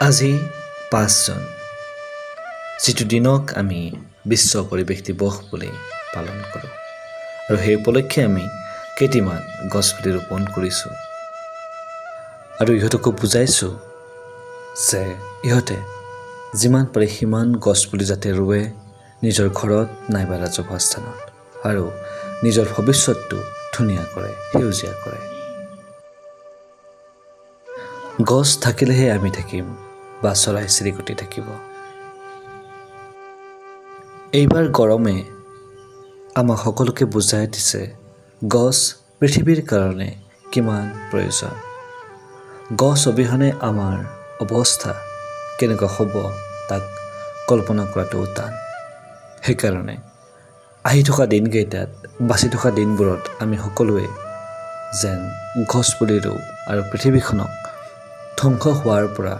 আজি 5 জুন, যিটো দিনক আমি বিশ্ব পৰিৱেশ দিৱস বুলি পালন কৰোঁ আৰু সেই উপলক্ষে আমি কেইটিমান গছপুলি ৰোপণ কৰিছোঁ আৰু ইহঁতকো বুজাইছোঁ যে ইহঁতে যিমান পাৰে সিমান গছপুলি যাতে ৰুৱে নিজৰ ঘৰত নাইবা ৰাজহুৱা স্থানত আৰু নিজৰ ভৱিষ্যতটো ধুনীয়া কৰে, সেউজীয়া কৰে। গছ থাকিলেহে আমি থাকিম বা চৰাই চিৰিকটি থাকিব। এইবাৰ গৰমে আমাক সকলোকে বুজাই দিছে গছ পৃথিৱীৰ কাৰণে কিমান প্ৰয়োজন। গছ অবিহনে আমাৰ অৱস্থা কেনেকুৱা হ'ব, তাক কল্পনা কৰাটোও টান। সেইকাৰণে আহি থকা দিনকেইটাত, বাচি থকা দিনবোৰত আমি সকলোৱে যেন গছপুলি ৰুওঁ আৰু পৃথিৱীখনক ধ্বংস হোৱাৰ পৰা